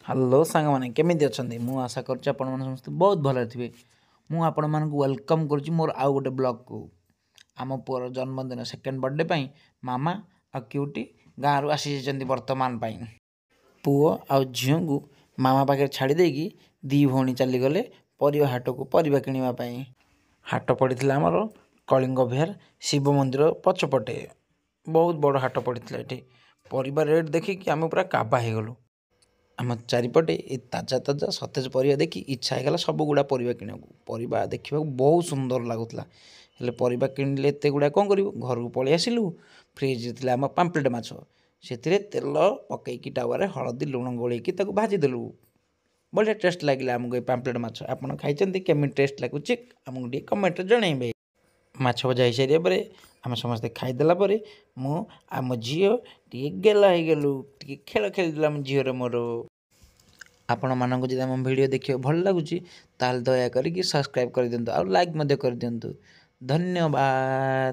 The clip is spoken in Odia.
ହ୍ୟାଲୋ ସାଙ୍ଗମାନେ, କେମିତି ଅଛନ୍ତି? ମୁଁ ଆଶା କରୁଛି ଆପଣମାନେ ସମସ୍ତେ ବହୁତ ଭଲରେ ଥିବେ। ମୁଁ ଆପଣମାନଙ୍କୁ welcome କରୁଛି ମୋର ଆଉ ଗୋଟେ ବ୍ଲଗ୍କୁ। ଆମ ପୁଅର ଜନ୍ମଦିନ, ସେକେଣ୍ଡ ବର୍ଥଡ଼େ ପାଇଁ ମାମା ଆଉ କ୍ୟୁଟି ଗାଁରୁ ଆସିଯାଇଛନ୍ତି। ବର୍ତ୍ତମାନ ପାଇଁ ପୁଅ ଆଉ ଝିଅଙ୍କୁ ମାମା ପାଖରେ ଛାଡ଼ି ଦେଇକି ଦୁଇ ଭଉଣୀ ଚାଲିଗଲେ ପରିବା ହାଟକୁ ପରିବା କିଣିବା ପାଇଁ। ହାଟ ପଡ଼ିଥିଲା ଆମର କଳିଙ୍ଗ ବିହାର ଶିବ ମନ୍ଦିର ପଛପଟେ। ବହୁତ ବଡ଼ ହାଟ ପଡ଼ିଥିଲା ଏଠି। ପରିବା ରେଟ୍ ଦେଖିକି ଆମେ ପୁରା କାବା ହେଇଗଲୁ। ଆମ ଚାରିପଟେ ଏ ତାଜା ତାଜା ସତେଜ ପରିବା ଦେଖି ଇଚ୍ଛା ହେଇଗଲା ସବୁଗୁଡ଼ା ପରିବା କିଣିବାକୁ। ପରିବା ଦେଖିବାକୁ ବହୁତ ସୁନ୍ଦର ଲାଗୁଥିଲା। ହେଲେ ପରିବା କିଣିଲେ ଏତେ ଗୁଡ଼ା କ'ଣ କରିବୁ? ଘରକୁ ପଳେଇ ଆସିଲୁ। ଫ୍ରିଜ୍ରେ ଥିଲା ଆମ ପାମ୍ପଲେଟ୍ ମାଛ। ସେଥିରେ ତେଲ ପକେଇକି ତାୱାରେ ହଳଦୀ ଲୁଣ ଗୋଳେଇକି ତାକୁ ଭାଜିଦେଲୁ। ବଢ଼ିଆ ଟେଷ୍ଟ ଲାଗିଲା ଆମକୁ ଏ ପାମ୍ପଲେଟ୍ ମାଛ। ଆପଣ ଖାଇଛନ୍ତି? କେମିତି ଟେଷ୍ଟ ଲାଗୁଛି, ଆମକୁ ଟିକେ କମେଣ୍ଟରେ ଜଣାଇବେ। ମାଛ ଭଜା ହେଇସାରିବା ପରେ ଆମେ ସମସ୍ତେ ଖାଇଦେଲା ପରେ ମୁଁ ଆମ ଝିଅ ଟିକେ ଗେଲା ହେଇଗଲୁ। ଟିକେ ଖେଳ ଖେଳିଦେଲୁ ଆମ ଝିଅର ମୋର। ଆପଣମାନଙ୍କୁ ଯଦି ଆମ ଭିଡ଼ିଓ ଦେଖିବାକୁ ଭଲ ଲାଗୁଛି, ତାହେଲେ ଦୟା କରିକି ସବସ୍କ୍ରାଇବ୍ କରିଦିଅନ୍ତୁ ଆଉ ଲାଇକ୍ ମଧ୍ୟ କରିଦିଅନ୍ତୁ। ଧନ୍ୟବାଦ।